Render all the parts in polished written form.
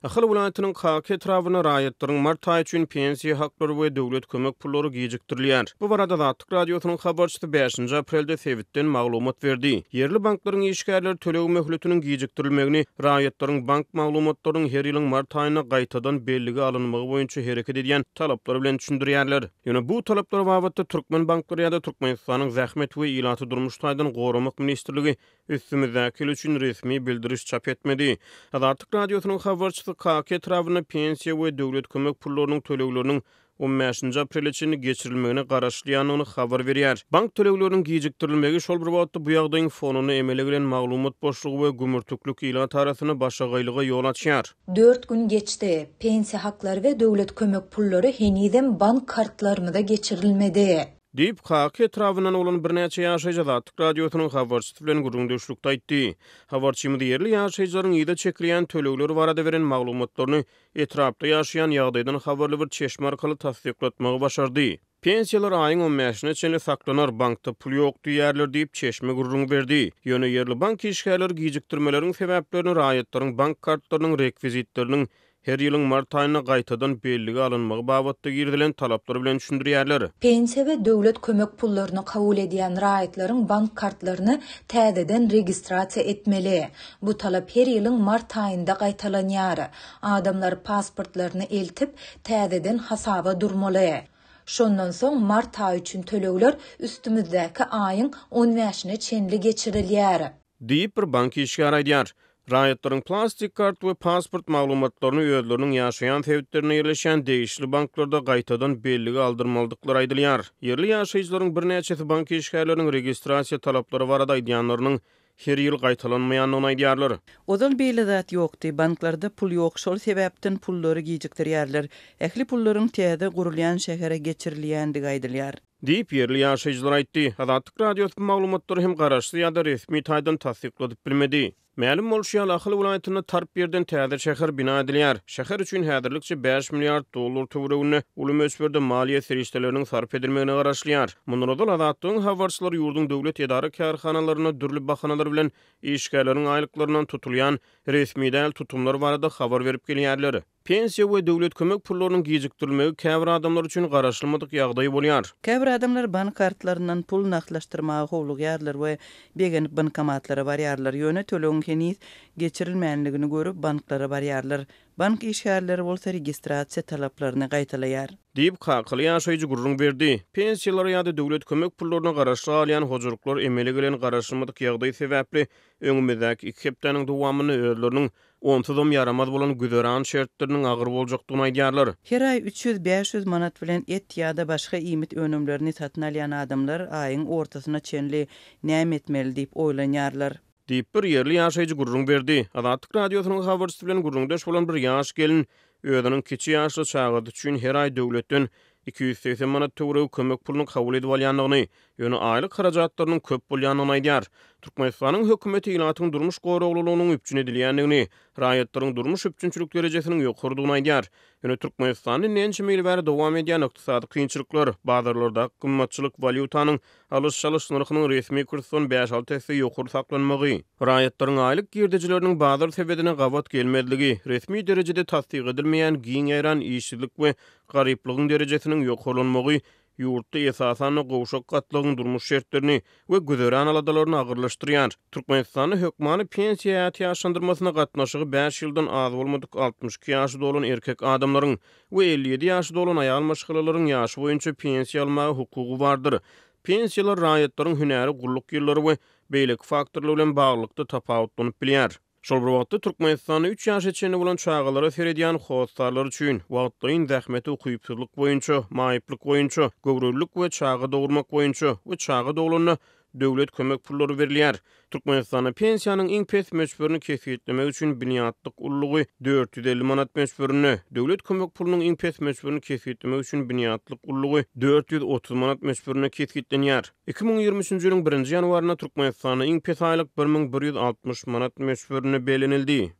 Ahal welaýatynyň Kaka etrabynda raýatlaryň mart aýy üçin pensiýa haklary we döwlet kömek pullary gijikdirilýär. Bu barada Azatlyk Radiosynyň habarçysy bäşinji aprelde sebitden maglumat berdi. Ýerli banklaryň işgärleri töleg möhletiniň gijikdirilmegini raýatlaryň bank maglumatlarynyň her ýylyň mart aýynda gaýtadan bellige alynmagy boýunça hereket edýän talaplar bilen düşündirýärler. Ýöne bu talaplar babatda türkmen banklary ýa-da Türkmenistanyň Zähmet we ilaty durmuş taýdan goramak ministrligi Üstümizdäki ýyl üçin resmi bildiriş çap etmedi. Azatlyk Radiosynyň habarçysy Kaka etrabynda pensiýa we döwlet kömek pullarynyň tölegleriniň on bäşinji aprele çenli geçirilmegine garaşylýandygyny habar berýär. Bank tölegleriniň gijikdirilmegi şol bir wagtda bu ýagdaýyň fonunda emele gelen maglumat boşlugy we gümürtiklik ilat arasynda başagaýlyga ýol açýar. Dört gün geçdi. Pensiýa haklary we döwlet kömek pullary henizem bank kartlarymyza geçirilmedi. Diýip, Kaka etrabyndan bolan birnäçe ýaşaýjy Azatlyk Radiosynyň habarçysy bilen gürrüňdeşlikde aýtdy. Habarçymyz ýerli ýaşaýjylaryň yza çekilýän tölegler barada beren maglumatlaryny etrapda ýaşaýan ýagdaýdan habarly bir çeşme arkaly tassyklatmagy başardy. Pensiýalar aýyň on bäşine çenli saklanar, bankda pul ýok diýýärler diýip, çeşme gürrüň berdi. Ýöne ýerli bank işgärleri gijikdirmeleriň sebäplerini raýatlaryň bank kartlarynyň rekwizitleriniň her ýylyň mart aýynda gaýtadan bellige alynmagy babatda girizilen talaplar bilen düşündirýärler. Pensiýa we döwlet kömek pullaryny kabul edýän raýatlaryň bank kartlaryny täzeden registrasiýa etmeli. Bu talap her ýylyň mart aýynda gaýtalanýar. Adamlar pasportlaryny eltip, täzeden hasaba durmaly. Şondan soň mart aýy üçin tölegler üstümizdäki aýyň on bäşine çenli geçirilýär. Diýip, bir bank işgäri aýdýar. Raýatlaryň plastik kart we pasport maglumatlaryny özleriniň ýaşaýan sebitlerinde ýerleşýän degişli banklarda gaýtadan bellige aldyrmalydyklary aýdylýar. Ýerli ýaşaýjylaryň birnäçesi bank işgärleriniň registrasiýa talaplary barada aýdýanlarynyň her ýyl gaýtalanmaýandygyny aýdýarlar. Ozal beýle zat ýokdy. Banklarda pul ýok, şol sebäpden pullary gijikdirýärler. Ähli pullaryň täze gurulýan şähere geçirilýändigi aýdylýar. Diýip, ýerli ýaşaýjylar aýtdy. Azatlyk Radiosy bu maglumatlary hem garaşsyz ýa-da resmi taýdan tassykladyp bilmedi. Mälim bolşy ýaly, Ahal welaýatynda tarp ýerden täze şäher bina edilýär. Şäher üçin häzirlikçe bäş milliard dollar töwereginde uly möçberde maliýe serişdeleriniň sarp edilmegine garaşylýar. Mundan ozal, Azatlygyň habarçylary ýurduň döwlet edara-kärhanalarynda dürli bahanalar bilen işgärleriň aýlyklaryndan tutulýan resmi däl tutumlar barada habar berip gelýärler. Pensiýa we döwlet kömek pullarynyň gijikdirilmegi käbir adamlar üçin garaşylmadyk ýagdaý bolýar. Käbir adamlar bank kartlaryndan pul nagtlaşdyrmaga howlugýarlar we begenip bankomatlara barýarlar, ýöne tölegiň heniz geçirilmänligini görüp banklara barýarlar. Bank işgärleri bolsa registrasiýa talaplaryny gaýtalaýar. Diýip, kakaly ýaşaýjy gürrüň berdi. Pensiýalara ýa-da döwlet kömek pullaryna garaşly galýan hojalyklar emele gelen garaşylmadyk ýagdaý sebäpli öňümizdäki iki hepdäniň dowamynda özleriniň Onsuzam ýaramaz bolan güzeran şertleriniň agyr boljakdygyny aýdýarlar. Her aý 300-500 manat bilen et ýa-da başga iýmit önümlerini satyn alýan adamlar aýyň ortasyna çenli näme etmeli diýip oýlanýarlar. Diýip, bir ýerli ýaşaýjy gürrüň berdi. Azatlyk Radiosynyň habarçysy bilen gürrüňdeş bolan bir ýaş gelin özüniň kiçi ýaşly çagasy üçin her aý döwletden 280 manat töweregi kömek puluny kabul edip alýandygyny, ýöne aýlyk harajatlarynyň köp bolýandygyny aýdýar. Türkmenistanyň hökümeti ilatyň durmuş goraglylygynyň üpjün edilýändigini, raýatlaryň durmuş üpjünçilik derejesiniň ýokarydygyny aýdýar. Ýöne Türkmenistanda indi ençeme ýyl bäri dowam edýän ykdysady kynçylyklar, bazarlardaky gymmatçylyk, walýutanyň alyş-çalyş nyrhynyň resmi kursdan bäş-alty esse ýokary saklanmagy, raýatlaryň aýlyk girdejileriniň bazar sebedine gabat gelmezligi, resmi derejede tassyk edilmeýän giň ýaýran işsizlik we garyplygyň derejesiniň ýokarlanmagy ýurtda esasan-da gowşak gatlagyň durmuş şertlerini we güzeran aladalaryny agyrlaşdyrýar. Türkmenistanda hökmany pensiýa ätiýaçlandyrmasyna gatnaşygy bäş ýyldan az bolmadyk 62 ýaşy dolan erkek adamlaryň we 57 ýaşy dolan aýal maşgalalaryň ýaşy boýunça pensiýa almaga hukugy bardyr. Pensiýalar raýatlaryň hünäri, gulluk ýyllary we beýleki faktorlar bilen baglylykda tapawutlanyp bilýär. Şol bir wagtda, Türkmenistanda üç ýaşa çenli bolan çagalara seredýän hossarlar üçin, wagtlaýyn zähmete ukypsyzlyk boýunça, maýyplyk boýunça, göwrelilik we çaga dogurmak boýunça we çaga doglanda döwlet kömek pullary berilýär. Türkmenistanda pensiýanyň iň pes möçberini kesgitlemek üçin binýatlyk ululygy 450 manat möçberinde, döwlet kömek pulunyň iň pes möçberini kesgitlemek üçin binýatlyk ululygy 430 manat möçberinde kesgitlenýär. 2023-nji ýylyň birinji ýanwarynda Türkmenistanda iň pes aýlyk 1160 manat möçberinde bellenildi.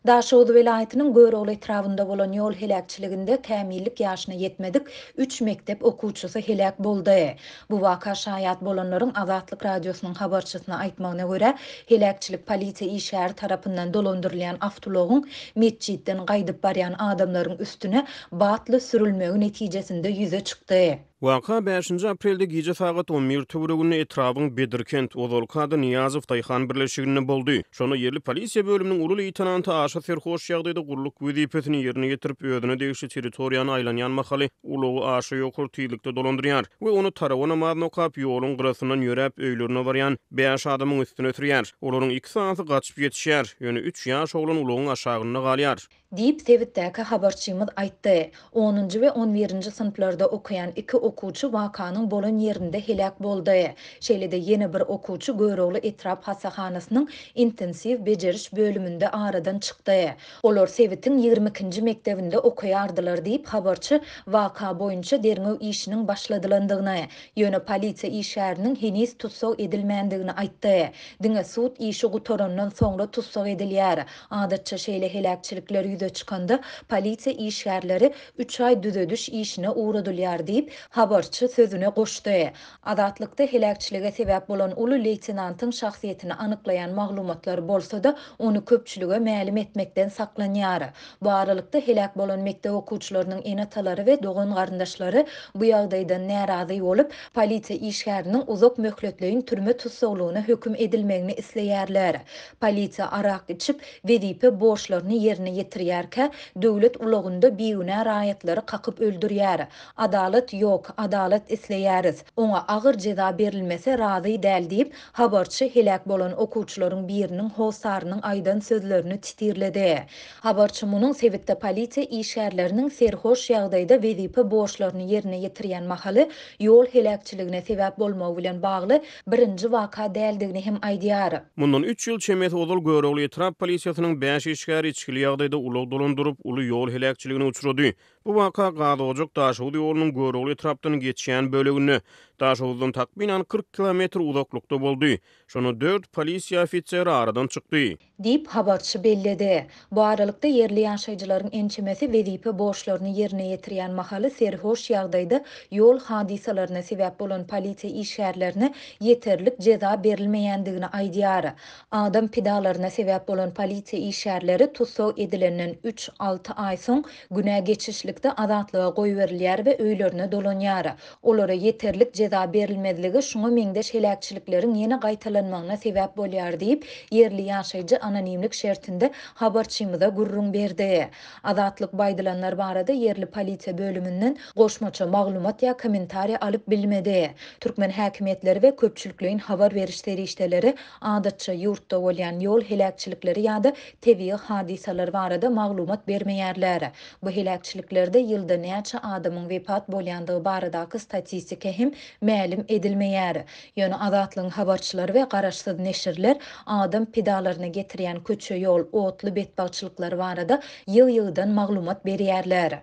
Daşoguz welaýatynyň Görogly etrabynda bolan ýol heläkçiliginde kämillik ýaşyna ýetmedik üç mekdep okuwçysy heläk boldy. Bu waka şaýat bolanlaryň Azatlyk Radiosynyň habarçysyna aýtmagyna görä, heläkçilik polisiýa işgäri tarapyndan dolandyrylýan awtoulagyň metjitden gaýdyp barýan adamlaryň üstüne batly sürülmegi netijesinde ýüze çykdy. Waka bäşinji aprelde gije sagat on bir töwereginde etrabyň Bedirkent, ozalky ady Nyýazow daýhan birleşiginde boldy. Şonda ýerli polisiýa bölüminiň uly leýtenanty aşa serhoş ýagdaýda gulluk wezipesini ýerine ýetirip, özüne degişli territoriýany aýlanýan mahaly ulagy aşa ýokary tizlikde dolandyrýar we ony tarawa namazyny okap, ýoluň gyrasyndan ýöräp öýlerine barýan bäş adamyň üstüne sürýär. Olaryň iki sanysy gaçyp ýetişýär, ýöne üç ýaş oglan ulagyň aşagynda galýar. Diýip, sebitdäki habarçymyz aýtdy. Onunjy we on birinji synplarda okaýan iki okuwçy wakanyň bolan ýerinde heläk boldy. Şeýle-de ýene bir okuwçy Görogly etrap hassahanasynyň intensiw bejeriş bölüminde aradan çykdy. Olar sebitiň ýigrimi ikinji mekdebinde okaýardylar diýip, habarçy waka boýunça derňew işiniň başladylandygyny, ýöne polisiýa işgäriniň heniz tussag edilmändigini aýtdy. Diňe sud işi gutarandan soňra tussag edilýär. Adatça şeýle heläkçilikler ýüze çykanda, polisiýa işgärleri üç aý düzediş işine ugradylýar diýip, habarçy sözüne goşdy. Azatlykda heläkçilige sebäp bolan uly leýtenantyň şahsyýetini anyklaýan maglumatlar bolsa-da, ony köpçülige mälim etmekden saklanýar. Bu aralykda, heläk bolan mekdep okuwçylarynyň ene-atalary we dogan-garyndaşlary bu ýagdaýdan närazy bolup, polisiýa işgäriniň uzak möhletleýin türme tussaglygyna höküm edilmegini isleýärler. Polisiýa arak içip, wezipe borçlaryny ýerine ýetirýärkä, döwlet ulagynda bigünä raýatlary kakyp öldürýär. Adalat ýok, adalat isleýäris. Oňa agyr jeza berilmese razy däl diýip, habarçy heläk bolan okuwçylaryň biriniň hossarynyň aýdan sözlerini titirledi. Habarçy munuň sebitde polisiýa işgärleriniň serhoş ýagdaýda wezipe borçlaryny ýerine ýetirýän mahaly ýol heläkçiligine sebäp bolmagy bilen bagly birinji waka däldigini hem aýdýar. Mundan üç ýyl çemesi ozal Görogly etrap polisiýasynyň bäş işgäri içgili ýagdaýda ulag dolandyryp, uly ýol heläkçiligine uçrady. Bu waka Gazojak-Daşoguz ýolunyň Görogly etrapdan geçýän böleginde, Daşoguzdan takmynan 40 kilometr uzaklykda boldy. Şonda dört polisiýa ofiseri aradan çykdy. Diýip, habarçy belledi. Bu aralykda, ýerli ýaşaýjylaryň ençemesi wezipe borçlaryny ýerine ýetirýän mahaly serhoş ýagdaýda ýol hadysalaryna sebäp bolan polisiýa işgärlerine ýeterlik jeza berilmeýändigini aýdýar. Adam pidalaryna sebäp bolan polisiýa işgärleri tussag edilenden üç, alty aý soň günä geçişlikde azatlyga goýberilýär we öýlerine dolanýar. Olara ýeterlik jeza berilmezligi şuňa meňzeş heläkçilikleriň ýene gaýtalanmagyna sebäp bolýar diýip, ýerli ýaşaýjy anonimlik şertinde habarçymyza gürrüň berdi. Azatlyk bu aýdylanlar barada ýerli polisiýa bölüminden goşmaça maglumat ýa kommentariý alyp bilmedi. Türkmen häkimiýetleri we köpçülikleýin habar beriş serişdeleri adatça ýurtda bolýan ýol heläkçilikleri ýa-da tebigy hadysalar barada maglumat bermeýärler. Bu heläkçiliklerde ýylda näçe adamyň wepat bolýandygy baradaky statistika hem mälim edilmeýär. Ýöne Azatlygyň habarçylary we garaşsyz neşirler adam pidalaryna getirýän köçe-ýol, otly betbagtçylyklary barada ýygy-ýygydan maglumat berýärler.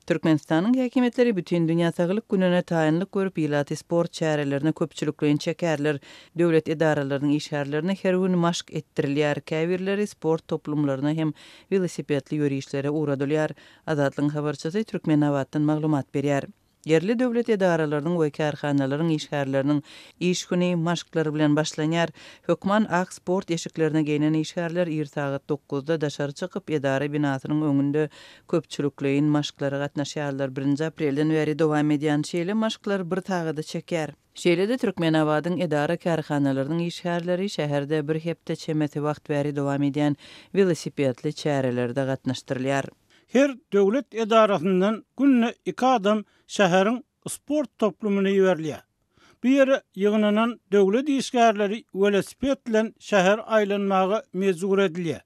Türkmenistanyň häkimiýetleri Bütindünýä saglyk gününe taýynlyk görüp, ilaty sport çärelerine köpçülikleýin çekerler. Döwlet edaralarynyň işgärlerine her gün maşk etdirilýär, käbirleri sport toplumlaryna hem welosipedli ýörişlere ugradylýar. Azatlygyň habarçysy Türkmenabatdan maglumat berýär. Ýerli döwlet edaralarynyň we kärhanalaryň işgärleriniň iş güni maşklar bilen başlanýar. Hökman ak sport eşiklerine geýnen işgärler ir sagat dokuzda daşary çykyp, edara binasynyň öňünde köpçülikleýin maşklara gatnaşýarlar. Birinji aprelden bäri dowam edýän şeýle maşklar bir sagada çekýär. Şeýle-de Türkmenabadyň edara-kärhanalarynyň işgärleri şäherde bir hepde çemesi wagt bäri dowam edýän welosipedli çärelerde gatnaşdyrylýar. Her döwlet edarasyndan günde iki adam şäheriň sport toplumyna iberilýär. Bu ýere ýygnanan döwlet işgärleri welosiped bilen şäheri aýlanmaga mejbur edilýär.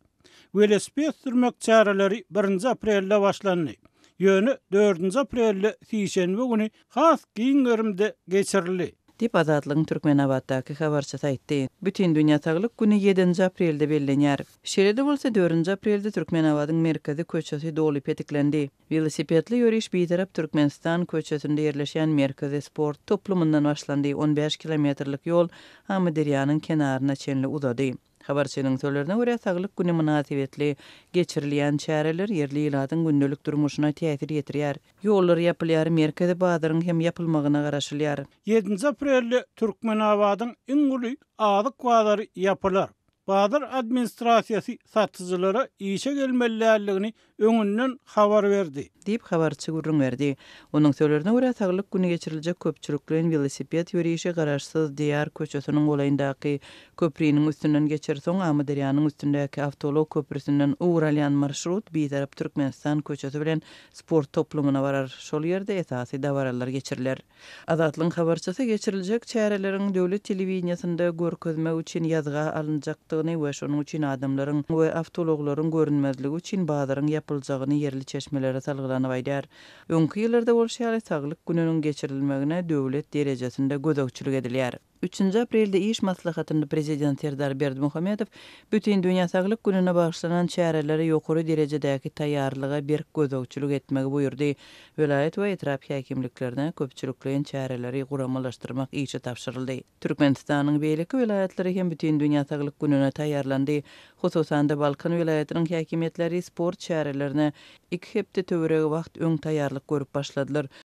Welosiped sürmek çäreleri birinji aprelde başlandy. Ýöne dördünji aprelde sişenbe güni has giň gerimde geçirildi. Diýip, Azatlygyň Türkmenabatdaky habarçysy aýtdy. Bütindünýä saglyk güni ýedinji aprelde bellenýär. Şeýle-de bolsa, dördünji aprelde Türkmenabadyň merkezi köçesi doly petiklendi. Welosipedli ýöriş Bitarap Türkmenistan köçesinde ýerleşýän merkezi sport toplumyndan başlandy, on bäş kilometrlik ýol Amyderýanyň kenaryna çenli uzady. Habarçynyň sözlerine görä, Saglyk güni mynasybetli geçirilýän çäreler ýerli ilatyň gündelik durmuşyna täsir ýetirýär. Ýollar ýapylýar, merkezi bazaryň hem ýapylmagyna garaşylýar. Ýedinji aprelde Türkmenabadyň iň uly azyk bazary ýapylar. Bazar administrasiýasy satyjylara işe gelmeli däldigini öňünden habar berdi. Diýip, habarçy gürrüň berdi. Onuň sözlerine görä, Saglyk güni geçiriljek köpçülikleýin welosiped ýörişi Garaşsyz Diýar köçesiniň golaýyndaky köpriniň üstünden geçer, soň Amyderýanyň üstündäki awtoulag köprüsinden ugur alýan marşrut Bitarap Türkmenistan köçesi bilen sport toplumyna barar, şol ýerde esasy dabaralar geçiriler. Azatlygyň habarçysy geçiriljek çäreleriň döwlet telewideniýesinde görkezmek üçin ýazga alynjakdygyny we şonuň üçin adamlaryň we awtoulaglaryň görünmezligi üçin bazaryň ýapyljagyny ýerli çeşmelere salgylanyp aýdýar. Öňki ýyllarda bolşy ýaly, Saglyk gününiň geçirilmegine döwlet derejesinde gözegçilik edilýär. Üçünji aprelde iş maslahatynda Prezident Serdar Berdimuhamedow Bütindünýä saglyk gününe bagyşlanan çärelere ýokary derejedäki taýýarlyga berk gözegçilik etmegi buýurdy. Welaýat we etrap häkimliklerine köpçülikleýin çäreleri guramalaşdyrmak işi tabşyryldy. Türkmenistanyň beýleki welaýatlary hem Bütindünýä saglyk gününe taýýarlandy. Hususan-da, Balkan welaýatynyň häkimiýetleri sport çärelerine iki hepde töweregi wagt öň taýýarlyk görüp başladylar.